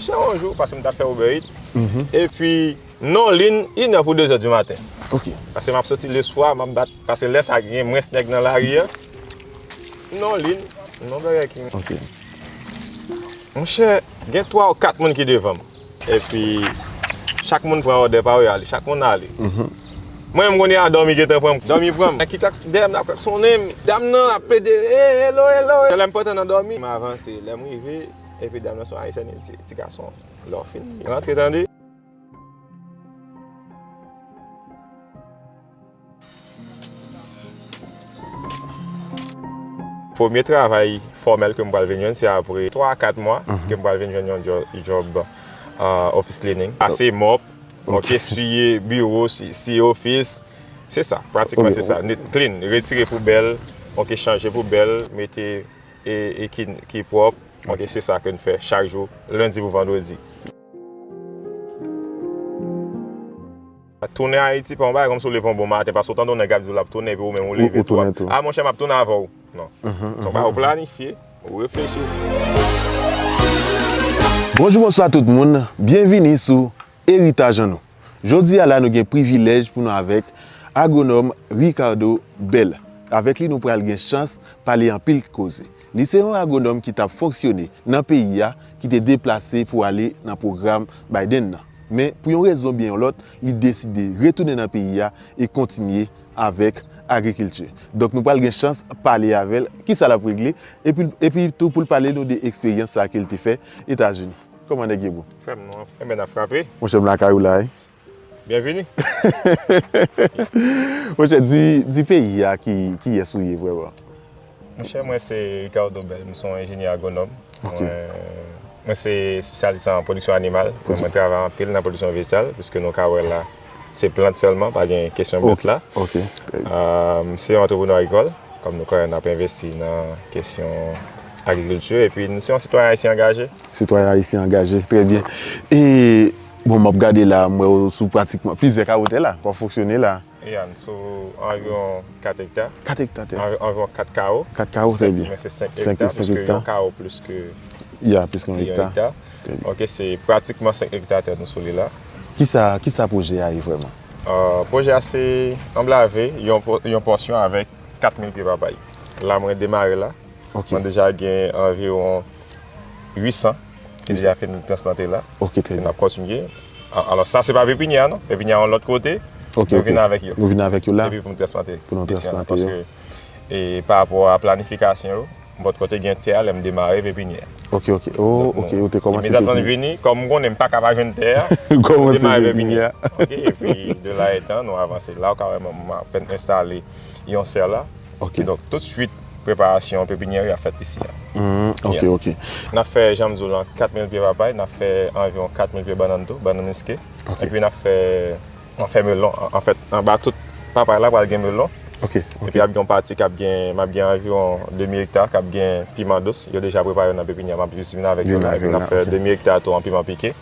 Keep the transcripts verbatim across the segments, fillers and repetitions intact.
Chè, yon jou, paske m t ap fè Uber Eats. Mhm. Epi, non liy, inè pou dezè di maten. Ok. Paske m ap soti leswa, m ap bat, paske lè sa gen mwens nèg nan lari a. Non liy, non Burger King. Ok. Monchè, gen twa ou kat moun ki devan m. Epi, chak moun pran òdè pa yo, y ale. Chak moun ale. Mhm. Mwen menm kounye a, dòmi gentan pran m. Dòmi pran m. Nèg ki klaks-, dèyè m nan ap klaksonnen m. Dam nan ap plede, "Eh, hello, hello." Lè m pantan nan dòmi, m avanse. Lè m rive, epi dam nan se yon Ayisyèn, ti, ti gason. Lè w fin rantre, tande. Premye travay fòmèl ke m pral vin jwenn, se apre twa a kat mwa ke m pral vin jwenn yon djò-, djòb, ah, office cleaning. Pase mòp, ok, siye biwo, si-, siye ofis. Se sa, pratikman se sa. Net, clean, retire poubèl, ok, chanje poubèl, mete e, e ki, ki pwòp. Ok, se sa ke n fè chak jou, lendi pou vandredi. Tounen Ayiti pa yon bagay kòmsi w leve yon bon maten, paske w tande yon nèg ap di w l ap tounen, epi ou menm ou leve tou. Ou tounen tou. "Ah, monchè, m ap tounen avè w." Non. Se yon bagay ou planifye, ou reflechi. Bonjou, bonswa tout moun. Byenvini sou Eritaj an Nou. Jodi a la, nou gen privilèj pou nou avèk agwonòm Ricardo Bell. Avèk li, nou pral gen chans pale anpil koze. Li se yon agwonòm ki t ap fonksyone nan peyi a, ki te deplase pou ale nan pwogram Biden nan. Men, pou yon rezon byen yon lòt, li deside retounen nan peyi a e kontinye avèk agrikilti. Donk, nou pral gen chans pale avè l, kisa l ap regle, epi, epi tou pou l pale nou de eksperyans sa ke l te fè Etazini. Kòman nèg yo, bro? Frè m, nou anfòm, n ap frape. Monchè, m lakay ou la, wi. Byenvini. Monchè, di, di peyi a ki, kiyès ou ye vrèman. Monchè, mwen se Ricardo Bell, m se yon enjenyè agwonòm. Ok. Mwen, mwen se espesyalis an pwodiksyon animal. Mwen, mwen travay anpil nan pwodiksyon vejetal, piske nou ka wè la, se plant sèlman, pa gen kesyon bèt la. Ok. Ah, m se yon antreprenè agrikòl, kòm nou konnen n ap envesti nan kesyon agrikilti, epi n se yon sitwayen ayisyen angaje. Sitwayen ayisyen angaje, trè byen. E, bon, m ap gade la, m wè w sou pratikman plizyè kawo tè la, w ap fonksyone la. Ya, n sou anviwon kat ekta. Kat ekta tè. Anvi-, anviwon kat kawo. Kat kawo, trè byen. Men se senk ekta, senk, senk ekta, piske yon kawo plis ke, ya, plis ke yon ekta. Trè byen. Ok, se pratikman senk ekta tè nou sou li la. Kisa, kisa pwojè a ye vrèman? Ah, pwojè a se anblave yon pò-, yon pòsyon avèk kat mil pye papay. La, mwen demare la. Ok. Mwen deja gen anviwon uit san ki deja fin transplante la. Ok, trè byen. N ap kontinye. A-, alò, sa se pa pepinyè a, non. Pepinyè a yon lòt kote. Ok, ok. Nou vin avèk yo. Nou vin avèk yo la. Epi pou nou transplante. Pou nou transplante yo. Paske, e, pa rapò a planifikasyon yo, m potko te gen tè a lè m demare pepinyè a. Ok, ok. Oh, ok, ou te kòmanse pepinyè. Donk, nou, imedyatman nou vini, kòm m konnen m pa ka pa jwenn tè a, nou demare pepinyè a. Ok, epi de la etan, nou avanse. La, ou ka wè, m, m apèn enstale yon sè la. Ok. Donk, toutswit, preparasyon pepinyè a fèt isi a. Hmm, ok, ok. N ap fè, jan m di w lan, kat mil pye papay, n ap fè anviwon kat mil pye bannann tou, bannann miske. Ok. Epi n ap fè, n ap fè melon. An, anfèt, anba tout papay la pral gen melon. Ok, ok. Epi ap gen yon pati k ap gen, m ap gen anviwon demi ekta k ap gen piman dous. Yo deja prepare yo nan pepinyè, m ap jis vin avèk yo la. Epi n ap fè demi ekta tou an piman pike.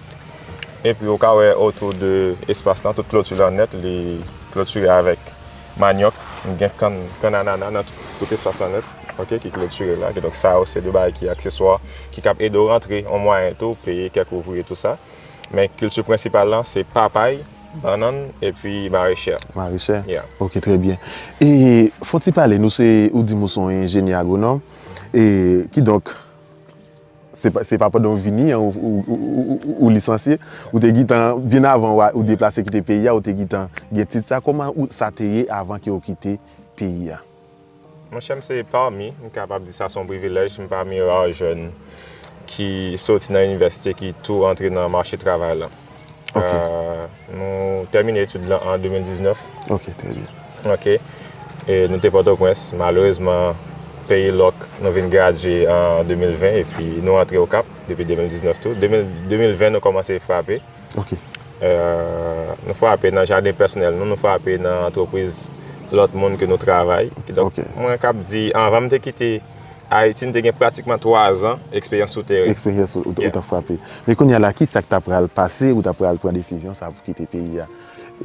Epi ou ka wè otou de espas lan, tout kloti lan nèt, li klotire avèk manyòk. M gen kann, kann anana nan tout, tout espas lan nèt, ok, ki klotire la. Kidonk sa yo se de bagay ki akseswa, ki kab ede w rantre yon mwayen tou, peye kèk ouvriye, tou sa. Men kilti prensipal lan, se papay, bannann, epi marechè. Marechè? Yeah. Ok, trè byen. E fè w ti pale nou, se, ou di m ou se yon enjenyè agwonòm. E kidonk, Se pa, se pa pandan w vini an, ou, ou, ou lisansye, ou te gentan, byen avan w a, ou deplase kite peyi a, ou te gentan gen tit sa. Kòman ou, sa te ye avan ke w kite peyi a? Monchè, m se pami, m kapab di sa se yon privilèj, m pami ra jèn ki soti nan inivèsite ki tou antre nan mache travay la. Ok. Euh, nou tèmine etid lan an de mil diznèf. Ok, trè byen. Ok. E nou te Pòtoprens. Malerezman, peyi lòk, nou vin gradye an de mil ven, epi nou antre Okap depi de mil diznèf tou. De mil, de mil ven, nou kòmanse frape. Ok. Euh, nou frape nan jaden pèsonèl nou, nou frape nan antrepriz lòt moun ke nou travay. Kidonk, ok, mwen kab di, anvan m te kite Ayiti, m te gen pratikman twa zan eksperyans sou teren. Eksperyans ou, ou, ou t ap frape. Men kounye a la, ki sa k ta pral pase, ou ta pral pran desizyon sa pou kite peyi a?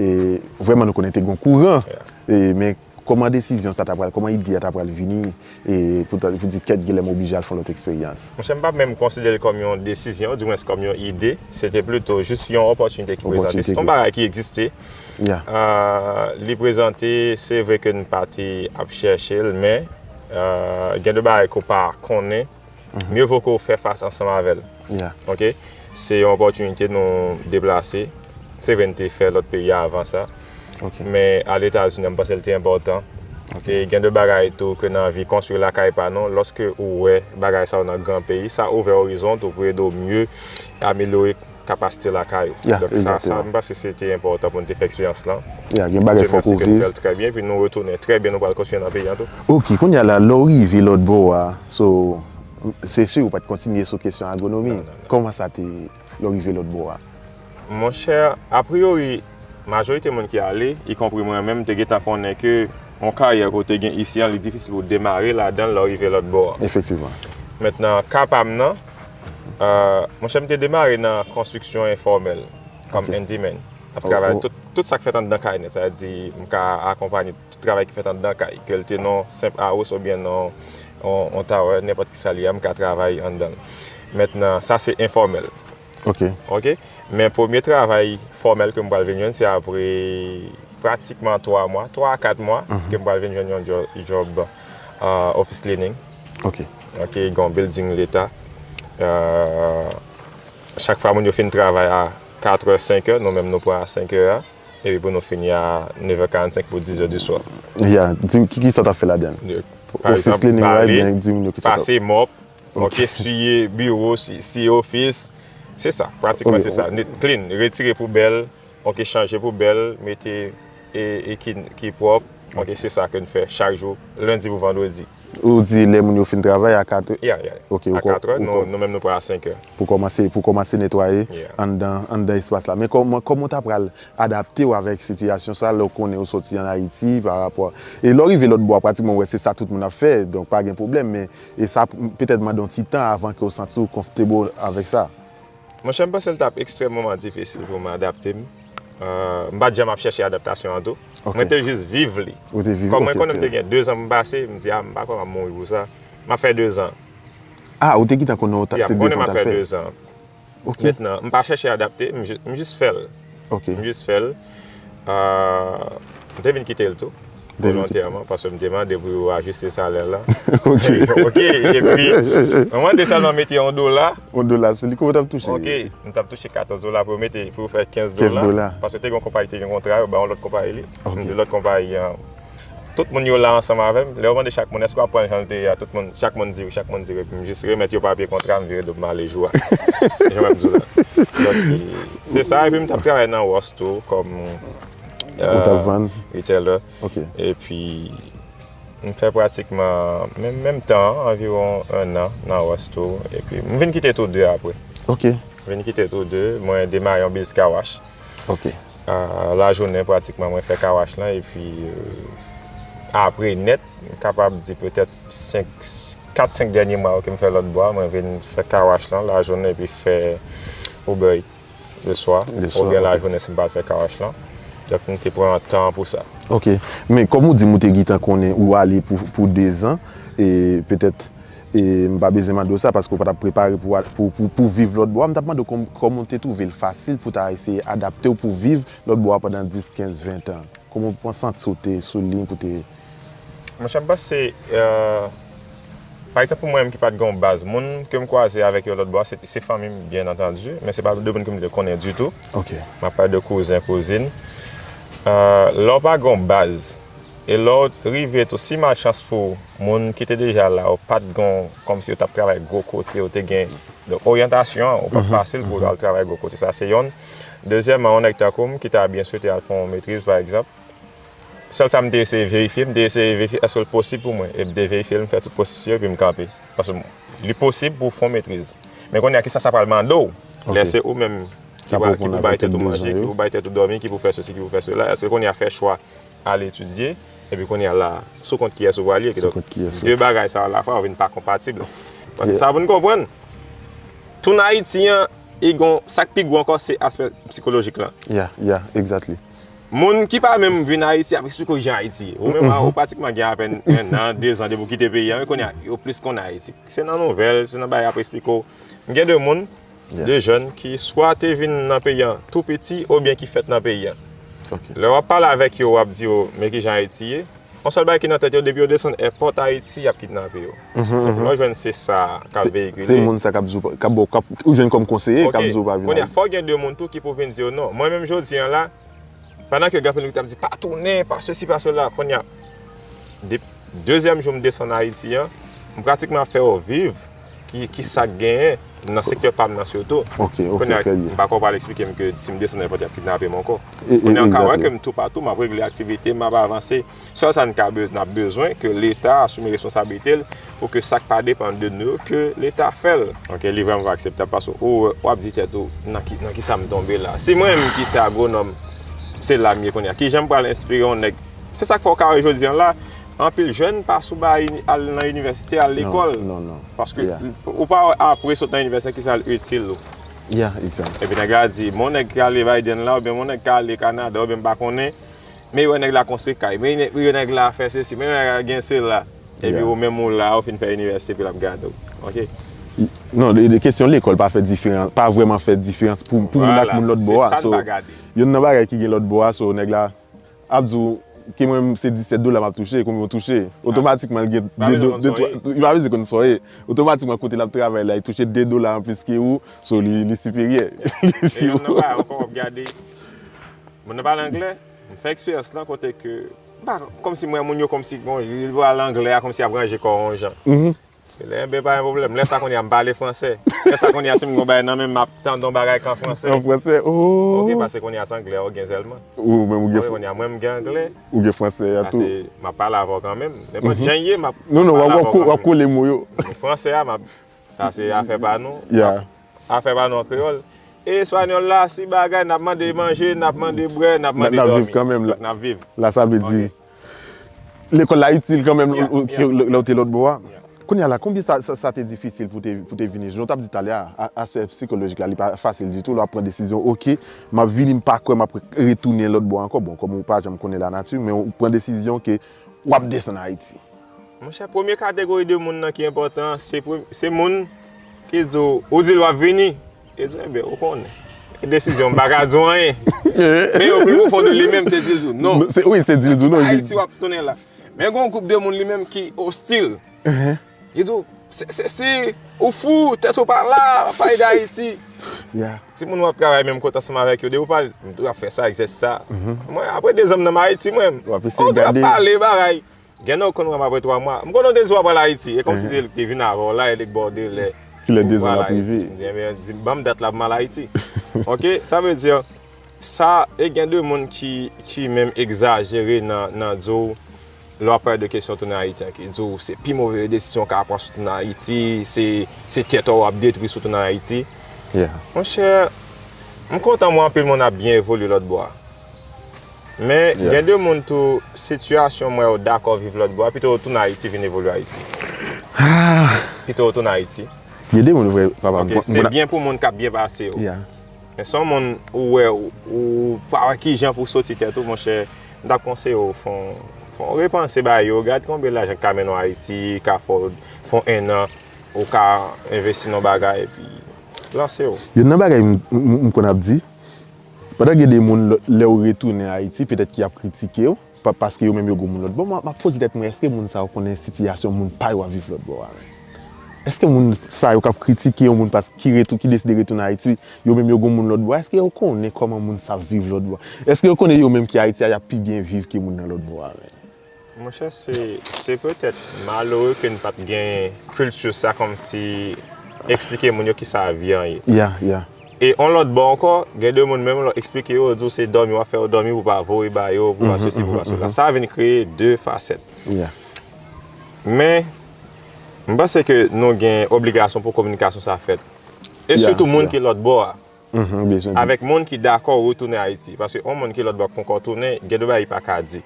E, vrèman, nou konnen te gen yon kouran. Yeah. E, men Kòman desizyon sa ta pral, kòman ide a ta pral vini, e pou ta, pou di kèt, Guilherme oblije al fè yon lòt eksperyans? Monchè, m pa menm konsidere l kòm yon desizyon, dimwens kòm yon ide. Se te plito jis yon opòtinite ki prezante. Opòtinite. Se yon bagay ki egziste. Yeah. Ah, li prezante, se vre ke n pa te ap chèche l, men, ah, gen de bagay ke w pa konnen. Mhm. Mye vo ke w fè fas ansanm avè l. Yeah. Ok? Se yon opòtinite nou deplase. Se vre n te fè lòt peyi a avan sa. Ok. Men al Etazini, m panse l te enpòtan. Ok. E gen de bagay tou ke nan vi, konstwi lakay pa nou. Lòske ou wè bagay sa yo nan gran peyi, sa ouvè orizon w pou ede w mye amelyore kapasite lakay ou. Yeah, egzakteman. Donk sa, sa, m panse se te enpòtan pou n te fè eksperyans lan. Yeah, gen bagay fòk ou viv. Dye mèsi ke n fè l trè byen, epi nou retounen trè byen, nou pral kontinye nan peyi a tou. Ok, kounye a la, lè w rive lòt bò a, so, se si ou pa t kontinye sou kesyon agwonomi. Non, non, non. Kòman sa te, lè w rive lòt bò a? Monchè, apriyori, majorite moun ki ale, ikonpri mwen menm, te gentan konnen ke yon karyè ke w te gen isi an, li difisil pou w demare ladan l lè w rive lòt bò a. Efektivman. Mentnan, ka pa m nan, euh, monchè, m te demare nan konstriksyon enfòmèl, kòm handyman. Ok. M ap travay tout, tout sa k fèt anndan kay nèt, sa vle di, m ka akonpanye tout travay ki fèt anndan kay, ke l te nan yon senp house oubyen nan yon, yon tower, nenpòt ki sa l ye a, m ka travay anndan l. Mentnan, sa se enfòmèl. Ok. Ok? Men premye travay fòmèl ke m pral vin jwenn, se apre pratikman twa mwa, twa a kat mwa, mhm, ke m pral vin jwenn yon djò-, djòb, euh, office cleaning. Ok. Ok, gen yon building leta. Euh, chak fwa moun yo fin travay a katrè, senkè, nou menm nou pran a senkè a. Epi pou nou fini a nevè karannsenk pou dizè di swa. Ya, di m ki, ki sa w t ap fè ladan l? Office cleaning, right? Men di moun yo ki sa w t ap... Pase mòp, ok, siye biwo, si, siye ofis. Se sa, pratikman se sa. Net, clean, retire poubèl, ok, chanje poubèl, mete e, e ki, ki pwòp. Ok, se sa ke n fè chak jou, lendi pou vandredi. Ou di lè moun yo fin travay a katrè? Ya, ya. Ok, a katrè, nou, nou menm nou pran a senkè. Pou kòmanse, pou kòmanse netwaye anndan, anndan espas la. Men kòman, kòman w ta pral adapte w avèk sitiyasyon sa, lè w konnen w soti ann Ayiti, pa rapò, e lè w rive lòt bò a, pratikman, w wè se sa tout moun ap fè, donk pa gen pwoblèm, men e sa p-, petèt mande yon ti tan avan ke w santi w comfortable avèk sa. Monchè, m panse l t ap ekstrèmman difisil pou m adapte m. Euh, m pa t janm ap chèche adaptasyon an tou. Ok. Mwen te jis viv li. Ou te viv li? Kòm mwen konnen m te gen dezan pou m pase, m di, "A, m pa kwè m ap mouri pou sa. M ap fè dezan." Ah, ou te gentan konnen w ta, se dezan w t ap fè? Ya, m konnen m ap fè dezan. Ok. Mentnan, m pa chèche adapte, m jis, m jis fè l. Ok. M jis fè l. Ah, m te vin kite l tou, volontèman, paske m te mande pou yo ajiste salè la. Ok. Ok, epi, mwen mande sèlman mete yon dola. Yon dola sou li, kòman w t ap touche? Ok, m t ap touche katòz dola pou yo mete, pou yo fè kenz dola. Kenz dola. Paske te gen yon konpayi, te gen kontra, yo ba yon lòt konpayi li. Ok. M di lòt konpayi an, tout moun yo la ansanm avè m. Lè yo mande chak moun, "Èske w ap pran l jan l te ye a?" Tout moun, chak moun di wi, chak moun di wi. Epi m jis remèt yo papye kontra, m vire do m ale jou a. Jan m ap di w la. Donk, se sa, epi m t ap travay nan Ross tou, kòm, ou t ap vann? Retailer. Ok. Epi, m fè pratikman menm, menm tan an, anviwon enn an nan Ross tou. Epi, m vin kite tou de apre. Ok. M vin kite tou de, mwen demare yon biz car wash. Ok. Ah, lajounen, pratikman, mwen fè car wash lan, epi, euh, apre nèt, m kapab di petèt senk, kat, senk dènye mwa yo ke m fè lòt bò a, mwen vin fè car wash lan, lajounen, epi fè Uber Eats leswa, leswa, oubyen lajounen si m pral fè car wash lan. Donk, m te pran tan pou sa. Ok. Men, kòm ou di m, ou te gentan konnen ou ale pou, pou dezan, e petèt E m pa bezwen mande w sa, paske w pa t ap prepare pou, pou, pou, pou viv lòt bò a. M t ap mande w kòm, kòman w te twouve l fasil pou w ta eseye adapte w pou viv lòt bò a pandan dis, kenz, ven tan. Kòman w santi w te sou liy pou te... Monchè, m panse, euh, pa egzanp, pou mwen menm ki pa t gen yon baz, moun ke m kwaze avèk yo lòt bò a, se, se fanmi m, byen antandi, men se pa de moun ke m te konnen ditou. Ok. M ap pale de kouzen, kouzin. Euh, lè w pa gen yon baz, e lè w rive tou, si malchans pou ou, moun ki te deja la yo pa t gon, kòmsi yo t ap travay gwo kote, yo te gen, donk, oryantasyon an, ou pa t fasil pou w al travay gwo kote. Sa se yonn. Dezyèmman, yon nèg tankou m ki ta byen swete al fè yon metriz, pa egzanp, sèl sa m te eseye verifye, m te eseye verifye èske l posib pou mwen. E m te verifye l, m fè tout pwosesyon, epi m kanpe. Paske li posib pou w fè yon metriz. Men kounye a, kisa sa pral mande w? Ok. Lè se ou menm ki pral, ki pou bay tèt ou manje, ki pou bay tèt ou dòmi, ki pou fè sesi, ki pou fè sela, èske kounye a fè chwa al etidye, epi kounye a la, sou kont kiyès ou pral ye? Ki donk, de bagay sa yo alafwa, yo vin pa konpatib. Paske sa pou n konprann, tounen Ayiti an, e gon, sa k pi gwo ankò, se aspè sikolojik lan. Yeah, yeah, exactly. Moun ki pa menm vin Ayiti ap eksplike w jan Ayiti ye. Ou menm, ou pratikman gen apèn en an, de zan depi w kite peyi a, men kounye a, yo plis konn Ayiti. Se nan nouvèl, se nan bagay y ap eksplike w. M gen de moun, de jèn ki swa te vin nan peyi a tou piti oubyen ki fèt nan peyi a. Lè w ap pale avèk yo, w ap di yo, men ki jan Ayiti ye. Yon sèl bagay ki nan tèt yo, depi yo desann èpòt Ayiti, y ap kidnape yo. Donk, lè w jwenn se sa k ap veyikile. Se moun sa k ap di w, k ap ba w, k ap, ou jwenn kòm konseye, k ap di w pa vin Ayiti. Kounye a, fò gen de moun tou ki pou vin di yo non. Mwen menm jodi a la, pandan ke gen anpil moun ki t ap di pa tounen, pa sesi, pa sela, kounye a, de, dezyèm jou m desann Ayiti an, m pratikman ap fè yo viv ki, ki sa k genyen nan sektè pa m nan sitou. Kounye a, m pa kwè w pral eksplike m ke si m desann nenpòt, y ap kidnape m ankò. Kounye a, w ka wè ke m toupatou, m ap regle aktivite m, m ap avanse. Sèl sa n ka be-, n ap bezwen ke Leta asime responsablite l pou ke sa k pa depann de nou yo, ke Leta fè l. Ok, li vrèman pa akseptab paske ou, w ap di tèt ou, nan ki, nan ki sa m tonbe la? Si mwen menm ki se agwonòm, se la m ye kounye a, ki jan m pral enspire yon nèg? Se sa k fè w ka wè jodi a la, anpil jèn pa sou bay al nan inivèsite, al lekòl. Paske ou pa wè apre sot nan inivèsite ki sa l itil ou. Epi nèg la di, bon, nèg ki ale Biden la, oubyen bon, nèg ki ale Kanada, oubyen m pa konnen, men yo wè nèg la konstwi kay, men yo wè nèg la fè sesi, men yo wè nèg la gen sela. Epi ou menm ou la, ou fin fè inivèsite, epi l ap gade w. Ok? Non, de, de kesyon lekòl pa fè diferans, pa vrèman fè diferans pou, pou moun ak moun lòt bò a. So, youn nan bagay ki gen lòt bò a, so nèg la ap di w ke mwen se disèt dola m ap touche, konbyen w touche? Otomatikman, l gen de do-, de, twa, li pa bezwen konn sa w ye. Otomatikman, kote l ap travay la, li touche de dola anplis ke ou, so li, li siperyè. E youn nan bagay ankò, w ap gade, moun nan pale anglè, m fè eksperyans lan kote ke, m pa, kòmsi m wè moun yo kòmsi, bon, li pale anglè a, kòmsi y ap ranje kò w yon jan. Lè, enben, pa gen pwoblèm. Lè sa kounye a m pale fransè. Lè sa kounye a si m gon bagay nan men m, m ap tande yon bagay k an fransè. An fransè, oh. Ok, paske kounye a se anglè a ou gen sèlman. Ou menm ou gen fransè. Kounye a mwen m gen anglè. Ou gen fransè a tou. Paske m ap pale avè w kanmenm. Nenpòt jan l ye, m ap pale avè w kanmenm. Non, non, w ap, w ap kole mo yo. Men fransè a, m ap, sa se afè pa nou. Afè pa nou an kreyòl. E espanyòl la, si bagay, n ap mande manje, n ap mande bwè, n ap mande dòmi. N ap viv kanmenm. Donk, n ap viv. La, sa vle di, lekòl la itil kanmenm, lè w te lòt bò a. Kounye a la, konbyen sa, sa, sa te difisil pou te, pou te vini? Jan w t ap di talè a, a, aspè sikolojik la, li pa fasil ditou. Lè w ap pran desizyon, ok, m ap vini, m pa kwè m ap retounen lòt bò a ankò. Bon, kòm ou pa janm konnen lanati, men ou pran desizyon ke w ap desann Ayiti. Monchè, premye kategori de moun nan ki enpòtan, se pre-, se moun ki di w, ou di l w ap vini, e di w, enben, ou konnen. E desizyon, m pa ka di w anyen. Men yo pli pwofon de li menm, se di l di w non. Se, wi, se di l di w non. Ayiti w ap tounen la. Men gen yon gwoup de moun li menm ki ostil. Li di w, se, se, se, ou fou, tèt ou pa la, pale d Ayiti. Timoun w ap travay menm kote ansanm avèk yo, depi w pale, m tou ap fè sa, egzèsis sa. Mwen, apre de zan m nan Ayiti, mwen, w ap eseye gade. Ap pale bagay. Gen nan w konn wè m apre twa mwa. M konnen w te di w ap pral Ayiti. E kòmsi se li ki te vin avè w la, e li k ba w delè pou w pral Ayiti. M di, enben, di, ban m dat la pou m al Ayiti. Ok, sa vle di, sa, e gen de moun ki, ki menm egzajere nan, nan di w, lè w ap pale de kesyon tounen Ayiti an, ki di w se pi move desizyon w ka pran si w tounen Ayiti, se, se tèt ou w ap detwi si w tounen Ayiti. Monchè, m kontan m wè anpil moun ap byen evolye lòt bò a. Men, gen de moun tou, sitiyasyon m wè yo dakò viv lòt bò a, pito yo tounen Ayiti vin evolye Ayiti. Pito yo tounen Ayiti. Gen de moun vre, papa. Ok, se byen pou moun k ap byen pase yo. Men se yon moun ou wè, ou, ou pa wè kijan pou soti tèt ou, monchè, m t ap konseye w fè yon, fè yon repanse bagay yo, gad konbyen lajan k ka mennen w Ayiti, ka fè w, fè w en an, ou ka envesti nan bagay, epi lanse w. Youn nan bagay m, m, m konn ap di, pandan gen de moun, lè, lè w retounen Ayiti, petèt ki ap kritike w, pa, paske yo menm yo gon moun lòt bò. Mwen, m ap poze tèt mwen, èske moun sa yo konnen sitiyasyon moun pa yo ap viv lòt bò a menm? Èske moun sa yo k ap kritike yon moun pas-, ki retou-, ki deside retounen Ayiti, yo menm yo gon moun lòt bò a, èske yo konnen kòman moun sa ap viv lòt bò a? Èske yo konnen yo menm ki Ayiti a, y ap pi byen viv ke moun nan lòt bò a menm? Monchè, se, se petèt malere ke n pa t gen kilti sa, kòmsi eksplike moun yo kisa vi an ye. E yon lòt bò ankò, gen de moun menm lè w eksplike yo, yo di w se dòmi w ap fè yo dòmi pou pa voye ba yo, pou pa sesi, pou pa sela. Sa vin kreye de fasèt. Men, m panse ke nou gen obligasyon pou kominikasyon sa fèt. E sitou moun ki lòt bò a. Avèk moun ki dakò retounen Ayiti. Paske yon moun ki lòt bò a poko tounen, gen de bagay li pa ka di.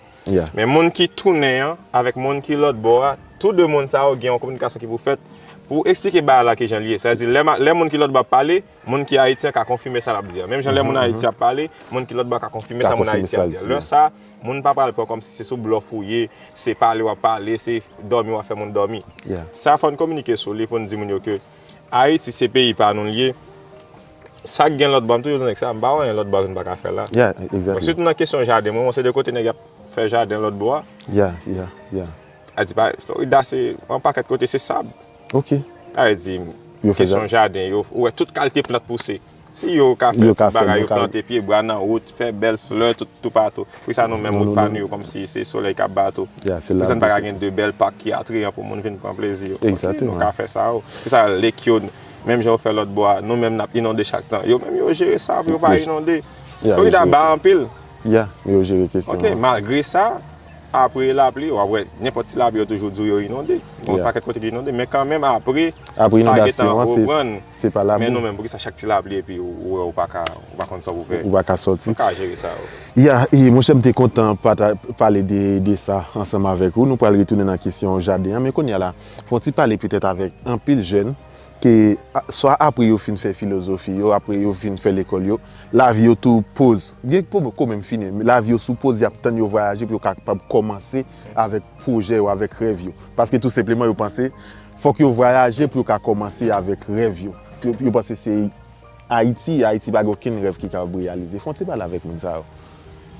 Men moun ki tounen an, avèk moun ki lòt bò a, tou de moun sa yo gen yon kominikasyon ki pou fèt Pou eksplike bagay la kijan l ye, sa vle di lè, ma- lè moun ki lòt bò ap pale, moun ki Ayiti an ka konfime sa l ap di an. Menm jan lè moun Ayiti ap pale, moun ki lòt bò a ka konfime sa moun Ayiti ap di an. Lè sa, moun pa pral pran kòmsi se sou blòf ou ye, se pale w ap pale, se dòmi w ap fè moun dòmi. Sa fò n kominike sou li pou n di moun yo ke Ayiti se peyi pa nou l ye. Sa k gen lòt bò, m toujou di nèg sa, m pa wè anyen lòt bò ke n pa ka fè la. Sitou nan kesyon jaden, mwen, mwen se de kote nèg ap fè jaden lòt bò a. A di pa, Florida se yon pakèt kote se sab. Sa vle di, kesyon jaden, yo, ou wè tout kalite plant pouse. Se yo ka fè tout bagay, yo plante pye bwa nan wout, fè bèl flè tout, toupatou. Poukisa nou menm wout pa nou yo kòmsi se solèy k ap bat ou? Poukisa n pa ka gen de bèl pak ki atrayan pou moun vin pran plezi yo? Ok, nou ka fè sa yo. Poukisa lake yo, menm jan yo fè lòt bò a, nou menm n ap inonde chak tan? Yo menm yo jere sa pou yo pa inonde. Florida ba anpil. Ok, malgre sa, apre lapli, w ap wè, nenpòt ti lapli, yo toujou di w yo inonde. Gon pakèt kote ki inonde, men kanmenm, apre, sa gentan reprann. Men nou menm, poukisa chak ti lapli, epi ou, ou wè, ou pa ka, ou pa konn sa pou fè? Ou pa ka sòti. Nou ka jere sa yo. Ya, e monchè, m te kontan pata-, pale de, de sa ansanm avèk ou. Nou pral retounen nan kesyon jaden an, men kounye a la, fè yon ti pale petèt avèk anpil jèn ke, a, swa apre yo fin fè filozofi yo, apre yo fin fè lekòl yo, lavi yo tou poz. Gen pwob-, ko menm fini, men lavi yo sou poz, y ap tann yo vwayaje pou yo kapab kòmanse avèk pwojè yo, avèk rèv yo. Paske tou senpleman, yo panse, fòk yo vwayaje pou yo ka kòmanse avèk rèv yo. Yo, yo panse se Ayiti, Ayiti pa gen okenn rèv ki kapab reyalize. Fè yon ti pale avèk moun sa yo.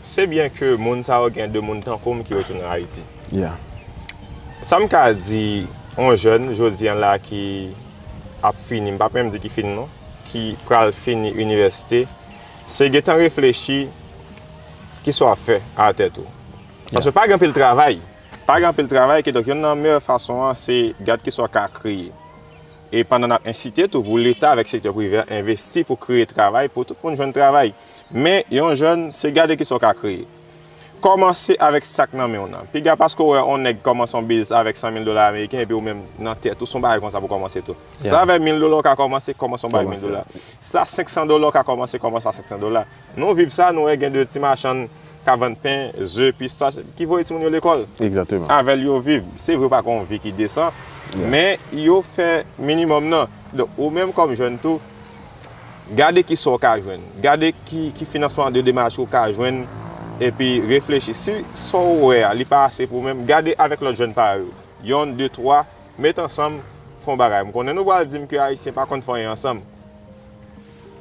Se byen ke moun sa yo gen de moun tankou m ki retounen Ayiti. Sa m ka di yon jèn jodi a la ki ap fini, m p ap menm di ki fini non, ki pral fini inivèsite, se gentan reflechi kisa w ap fè a tèt ou. Paske pa gen anpil travay. Pa gen anpil travay, kidonk youn nan meyè fason an se gad kisa w ka kreye. E pandan n ap ensite tou pou Leta avèk sektè prive a envesti pou kreye travay, pou tout moun jwenn travay. Men, yon jèn, se gade kisa w ka kreye. Kòmanse avèk sa k nan men w nan. Piga paske w wè yon nèg kòmanse yon biznis avèk san mil dola ameriken epi ou menm nan tèt ou, se yon bagay konsa pou kòmanse tou. Sa avèk mil dola w ka kòmanse, kòmanse yon bagay mil dola. Sa senk san dola w ka kòmanse, kòmanse a senk san dola. Nou viv sa, nou wè gen de ti machann k ap vann pen, ze, pistach, ki voye timoun yo lekòl. Avè l yo viv. Se vre, yo pa gen yon vi ki desan, men yo fè minimòm nan. Donk, ou menm kòm jèn tou, gade kisa w ka jwenn. Gade ki, ki finansman de demach ou ka jwenn, epi reflechi. Si sa w wè a, li pa ase pou ou menm, gade avèk lòt jèn parèy ou. Yonn, de, twa, met ansanm, fè yon bagay. M konnen nou pral di m ke Ayisyen pa konn fè anyen ansanm.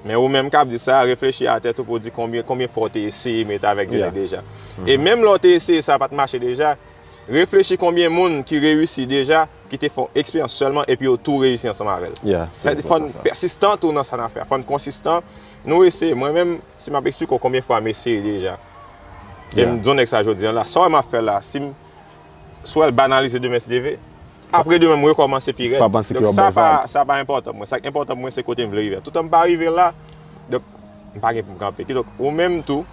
Men ou menm k ap di sa, reflechi a tèt ou pou w di konbyen, konbyen fwa w te eseye met avèk de nèg deja. E menm lè w te eseye sa pa t mache deja, reflechi konbyen moun ki reyisi deja, ki te fè yon eksperyans sèlman epi yo tou reyisi ansanm avè l. Sa vle di fò n pèsistan tou nan sa n ap fè a. Fò n konsistan. Nou eseye. Mwen menm, si m ap eksplike w konbyen fwa m eseye deja. E m di yon nèg sa jodi a la, sa w wè m ap fè la, si m si w wè l banalize demen si Dye vle, apre demen m rekòmanse pi rèd. Donk sa pa, sa pa enpòtan pou mwen. Sa k enpòtan pou mwen se kote m vle rive a. Toutan m pa rive la, donk m pa gen pou m kanpe. Kidonk ou menm tou,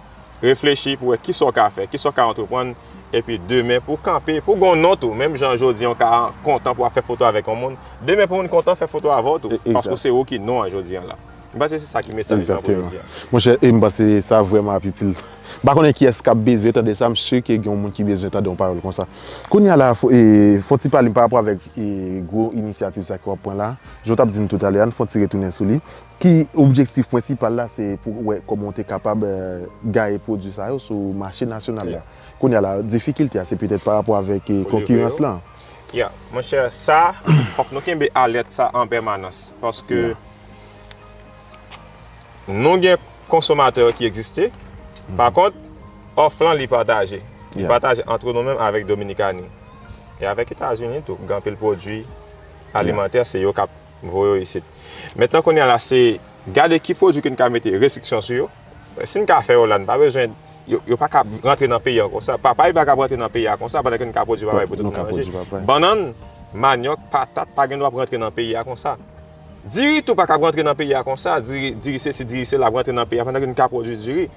reflechi pou wè kisa w ka fè, kisa w ka antreprann, epi demen pou w kanpe, pou w gen yon non tou. Menm jan jodi a w ka kontan pou w ap fè foto avèk yon moun, demen pou moun kontan fè foto avè w tou, paske se ou ki non an jodi a la. M panse se sa ki mesaj lan pou jodi a. Monchè, e m panse sa vrèman ap itil. M pa konnen kiyès k ap bezwen tande sa, m si ke gen yon moun ki bezwen tande yon pawòl konsa. Kounye a la, fò, e, fò ti pale m pa rapò avèk, e, gwo inisyativ sa ke w ap pran la. Jan w t ap di m toutalè a, n fò ti retounen sou li. Ki objektif prensipal la, se pou wè kòman w te kapab, e, gaye pwodui sa yo sou mache nasyonal la. Kounye a la, difikilte a, se petèt pa rapò avèk, e, konkirans lan. Ya, monchè, sa, fòk nou kenbe alèt sa an pèmanans. Paske nou gen konsomatè ki egziste. Pa kont, òf lan li pataje. Li pataje ant nou menm avèk Dominikani. E avèk Etazini tou, gen anpil pwodui alimantè, se yo k ap voye yo isit. Mentnan kounye a la, se gade ki pwodui ke n ka mete restriksyon sou yo. Si n ka fè yo la, n pa bezwen, yo, yo pa ka rantre nan peyi a konsa. Papay pa ka rantre nan peyi a konsa, pandan ke n ka pwodui papay pou tout moun manje. Bannann, manyòk, patat pa gen dwa pou rantre nan peyi a konsa. Diri tou pa ka rantre nan peyi a konsa, diri, diri sesi, diri sela ap rantre nan peyi a pandan ke n ka pwodui diri.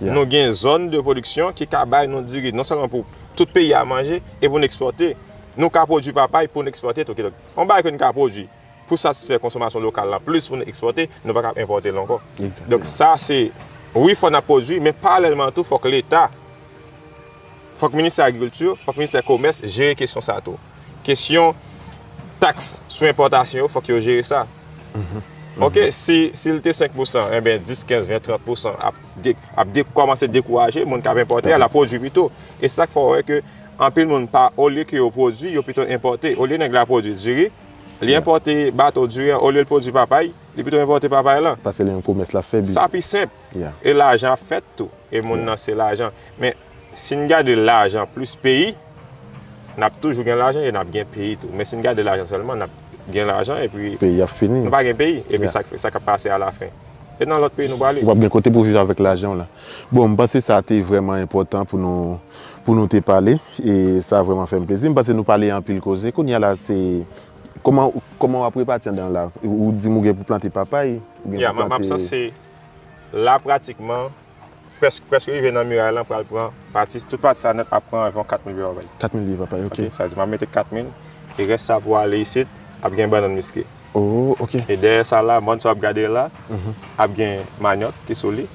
Nou gen zòn de pwodiksyon ki ka bay nou diri, non sèlman pou tout peyi a manje, e pou n ekspòte. Nou ka pwodui papay pou n ekspòte tou. Kidonk, yon bagay ke n ka pwodui pou satisfè konsomasyon lokal la, plis pou n ekspòte, nou pa ka enpòte l ankò. Donk, sa se, wi, fò n ap pwodui, men paralèlman tou, fòk Leta, fòk Ministè Agrikilti, fòk Ministè Komès jere kesyon sa tou. Kesyon taks sou enpòtasyon yo, fòk yo jere sa. Ok, si, si l te senk pousan, enben dis, kenz, ven, trant pousan ap, de, ap de, kòmanse dekouraje moun k ap enpòte a, l ap pwodui pito. E se sa k fè w wè ke anpil moun pa, olye ke yo pwodui, yo pito enpòte. Olye nèg la pwodui diri, li enpòte bato diri an, olye l pwodui papay, li pito enpòte papay lan. Paske li yon komès l ap fè. Sa pi senp. E lajan ap fèt tou. E moun nan se lajan. Men, si n gade lajan plis peyi, n ap toujou gen lajan e n ap gen peyi tou. Men si n gade lajan sèlman, n ap gen lajan epi peyi ap fini. Nou pa gen peyi. Epi sa k fè, sa k ap pase alafen? E nan lòt peyi nou prale. Ou p ap gen kote pou viv avèk lajan w la. Bon, m panse sa te vrèman enpòtan pou nou, pou nou te pale. E sa vrèman fè m plezi. M panse nou pale anpil koze. Kounye a la, se kòman, kòman w ap repati anndan la? Ou di m ou gen pou plante papay, ou gen pou plante. Ya, m ap sanse la pratikman, prèsk-, prèske rive nan miray lan, pral pran pati, tout pati sa nèt ap pran anviwon kat mil pye papay. Kat mil pye papay, ok. Ok, sa di m ap mete kat mil, e rès sa pou ale isit, ap gen bannann miske. Oh, ok. E dèyè sa la, mòn sa w ap gade la, ap gen manyòk ki sou li.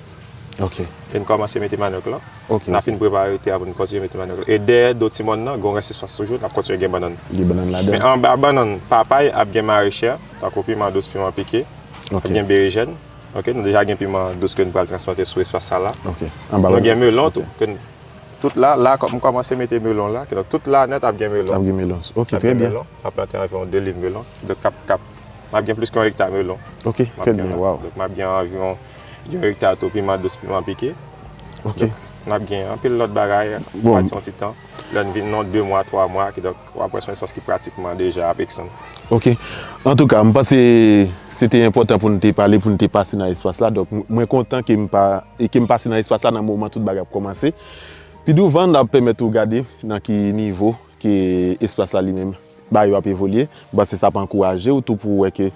Ok. E n kòmanse mete manyòk lan. Ok. N a fin prepare tè a pou n kontinye mete manyòk lan. E dèyè do ti mòn nan, gen yon rès espas toujou, n ap kontinye gen bannann. Gen bannann ladan. Men anba bannann, papay, ap gen marechè, tankou piman dous, piman pike, ap gen berejèn. Ok, nou deja gen piman dous ke n pral transplante sou espas sa la. Ok. Nou gen melon tou, ke n, tout la, la, kòm m kòmanse mete melon la, ke donk tout la nèt ap gen melon. Ap gen melon. Ok, trè byen. N ap plante anviwon de liv melon. Donk, k ap, k ap, m ap gen plis ke yon ekta melon. Ok, trè byen, waw. Donk, m ap gen anviwon yon ekta tou piman dous, piman pike. Ok. Donk, n ap gen anpil lòt bagay, pati yon ti tan. Lè n vin nan de mwa, twa mwa, kidonk, w ap wè se yon espas ki pratikman deja ap ekstann. Ok. Antouka, m panse se te enpòtan pou n te pale, pou n te pase nan espas la. Donk, m-, mwen kontan ke m pa, e ke m pase nan espas la nan moman tout bagay ap kòmanse. Pi douvan, n ap pèmèt ou gade nan ki nivo ke espas la li menm, bagay yo ap evolye. M panse sa ap ankouraje w tou pou w wè ke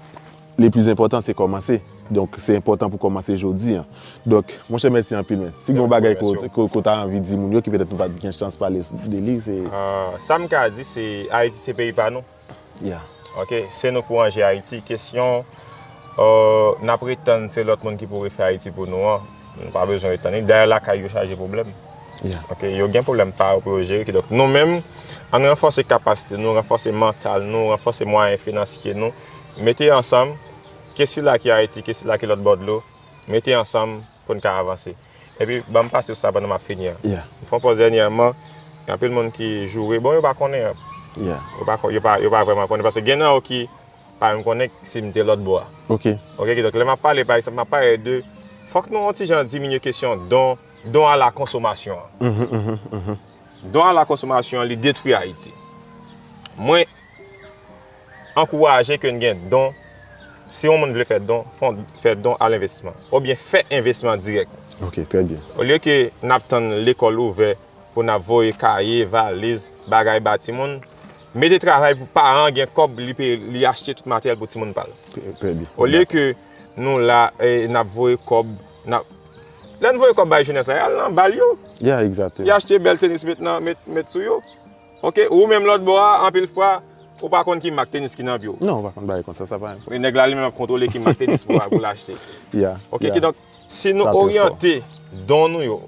le plis enpòtan se kòmanse. Donk, se enpòtan pou kòmanse jodi a. Donk, monchè, mèsi anpil, men. Si gen yon bagay ke w, ke w, ke w ta anvi di moun yo, ki petèt nou pa t gen chans pale de li, se... Ah, sa m ka di, se Ayiti se peyi pa nou. Yeah. Ok, se nou pou ranje Ayiti. Kesyon, euh, n ap ret tann se lòt moun ki pou refè Ayiti pou nou an, nou pa bezwen ret tann li. Dayè, lakay yo chaje pwoblèm. Yeah. Ok, yo gen pwoblèm pa yo pou yo jere. Kidonk, nou menm, ann ranfòse kapasite nou, ranfòse mantal nou, ranfòse mwayen finansye nou, mete ansanm, ke sila ki Ayiti, ke sila ki lòt bò dlo, mete ansanm pou n ka avanse. Epi, ban m pase sou sa pandan m ap fini an. Yeah. M fè yon pòz dènyèman, gen anpil moun ki joure. Bon, yo pa konnen. Yeah. Yo pa, yo pa, yo pa vrèman konnen. Paske gen nan yo ki pa menm konnen si m te lòt bò a. Ok. Ok, kidonk, lè m ap pale, pa egzanp, m ap pale de, fòk nou yon ti jan diminye kesyon don, don a la konsomasyon an. Mhm, mhm, mhm. Don a la konsomasyon an, li detwi Ayiti. Mwen ankouraje ke n gen don. Si yon moun vle fè don, fè, fè don a lenvestiman. Oubyen fè envestiman dirèk. Ok, trè byen. Olye ke n ap tann lekòl ouvè pou n ap voye kaye, valiz, bagay ba timoun, mete travay pou paran an gen kòb li peye, li achte tout materyèl pou timoun pa l. Trè, trè byen. Olye ke nou la, e, n ap voye kòb, n ap, lè n voye kòb bay jenès la, y al nan bal yo. Yeah, exactement. Y achte bèl tenis met nan, met, met sou yo. Ok, ou menm lòt bò a, anpil fwa, ou pa konn ki mak tenis ki nan pye w. Non, ou pa konn bagay konsa, sa pa. Men nèg la li menm ap kontwole ki mak tenis pou, pou l achte. Yeah, ok, yeah. Kidonk, si nou oryante don nou yo,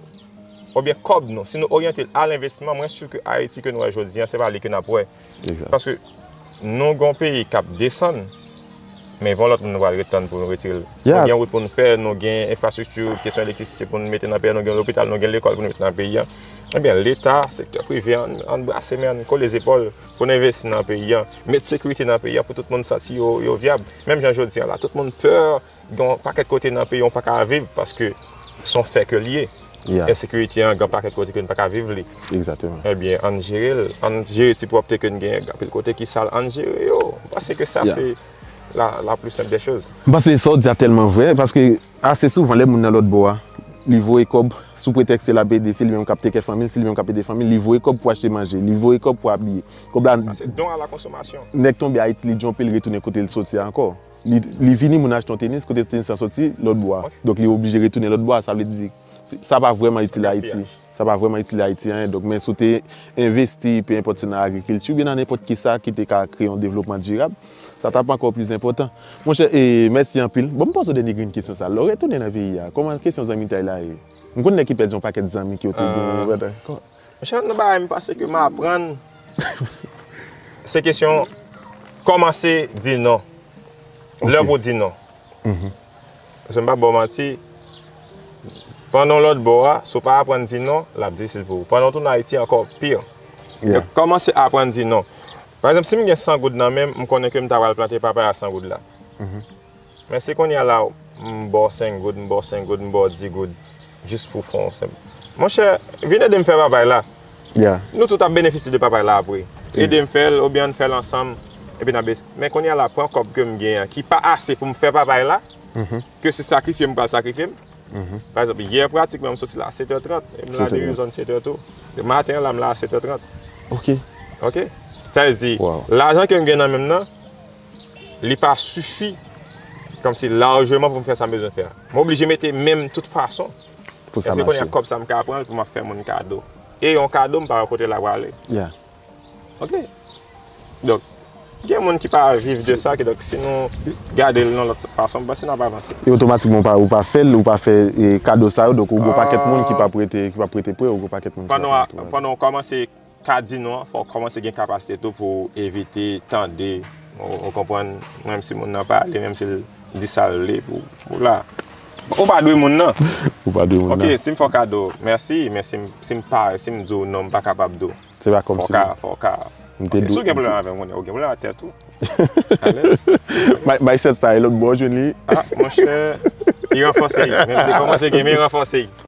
oubyen kòb nou, si nou oryante l a lenvestiman, mwen si ke Ayiti ke nou wè jodi an, se pa li ke n ap wè. Exact. Paske nou gen yon peyi k ap desann, men gen yon lòt moun nou pral ret tann pou nou retire l. Yeah. Nou gen wout pou nou fè, nou gen enfrastrikti, kesyon elektrisite pou nou mete nan peyi an, nou gen lopital, nou gen lekòl pou nou mete nan peyi an. Ebyen, Leta, sektè prive, ann, ann brase men, ann kole zepòl pou n envesti nan peyi an, met sekirite nan peyi an pou tout moun santi yo, yo vyab. Menm jan jodi an la, tout moun pè, gen yon pakèt kote nan peyi an ou pa ka viv paske se yon fè ke l ye. Yeah. Ensekirite an, gen yon pakèt kote ke n pa ka viv li. Exactement. Ebyen, ann jere l, ann jere ti pwòpte ke n genyen, gen anpil kote ki sal, ann jere yo. M panse ke sa se la, la plus simple des choses. M panse sa w di a tèlman vrè, paske ase souvan, lè moun nan lòt bò a, li voye kòb sou pretèks se l ap ede, se li menm k ap take care fanmi l, se li menm k ap ede fanmi l, li voye kòb pou achte manje, li voye kòb pou abiye. Kòb la, sa se don a la konsomasyon. Nèg tonbe Ayiti, li djonpe, li retounen kote l soti a ankò. Li, li vini, moun achte yon tenis, kote tenis lan soti, lòt bò a. Ok. Donk, li oblije retounen lòt bò a, sa vle di, sa pa vrèman itil Ayiti. Gaspiyaj. Sa pa vrèman itil Ayiti anyen. Donk, men si w te envesti, pe enpòt se nan agrikilti oubyen nan nenpòt ki sa ki te ka kreye yon devlopman dirab, sa t ap ankò plis enpòtan. Monchè, e, mèsi anpil. Bon, m poze w dènye grenn kesyon sa. Lè w retounen nan peyi a, kòman kesyon zanmitay la ye? M konn nèg ki pèdi yon pakèt zanmi ke yo te genyen, brother. Monchè, nan bagay m panse ke m aprann, se kesyon kòmanse di non. Lè pou di non. Paske m p ap ba w manti, pandan w lòt bò a, si w pa aprann di non, l ap difisil pou ou. Pandan w tounen Ayiti, ankò pi. Donk, kòmanse aprann di non. Pa egzanp, si m gen san goud nan men m, m konnen ke m ta pral plante papaya san goud la. Men si kounye a la, m ba w senk goud, m ba w senk goud, m ba w dis goud, jis pou fè yon senp. Monchè, vin ede m fè papay la. Nou tout ap benefisye de papay la apre. Ede m fè l, oubyen ann fè l ansanm, epi n ap benefisye. Men kounye a la, pran kòb ke m gen an, ki pa ase pou m fè papay la, ke se sakrifye m pral sakrifye m. Pa egzanp, yè pratikman m soti la a sèt è trant, e m la depi zòn sèt è tou. Maten an la, m la a sèt è trant. Ok. Ok? Sa vle di, lajan ke m gen nan men m nan, li pa sifi kòmsi lajman pou m fè sa m bezwen fè a. M oblije mete men m tout fason. Èske kounye a kòb sa m ka pran l pou m ap fè moun kado? E yon kado, m pa wè kote l ap prale. Ok. Donk, gen moun ki pa viv de sa, kidonk si nou gade l nan lòt fason, m panse n ap avanse. E otomatikman, ou pa, ou pa fè l, ou pa fè e, kado sa yo, donk ou gen yon pakèt moun ki p ap rete, ki p ap rete pre, ou gen yon pakèt moun ki p ap rete pre. Pandan w kòmanse ka di non an, fò w kòmanse gen kapasite tou pou w evite tande, ou, ou konprann, menm si moun nan pale, menm si l di sa l vle, pou, pou la. Ou pa dwe moun nan. Ou pa dwe moun nan. Ok, si m fè w kado, mèsi, men si m, si m pa, si m di w non, m pa kapab di w. Se pa kòmsi. Fò w ka, fò w ka. Ok, si w gen pwoblèm avè m, kounye a, ou gen pwoblèm ak tèt ou. Alèz. My, my set style, lòt bò, w jwenn li. Ah, monchè, li ranfòse, li. Menm li kòmanse gen, men li ranfòse.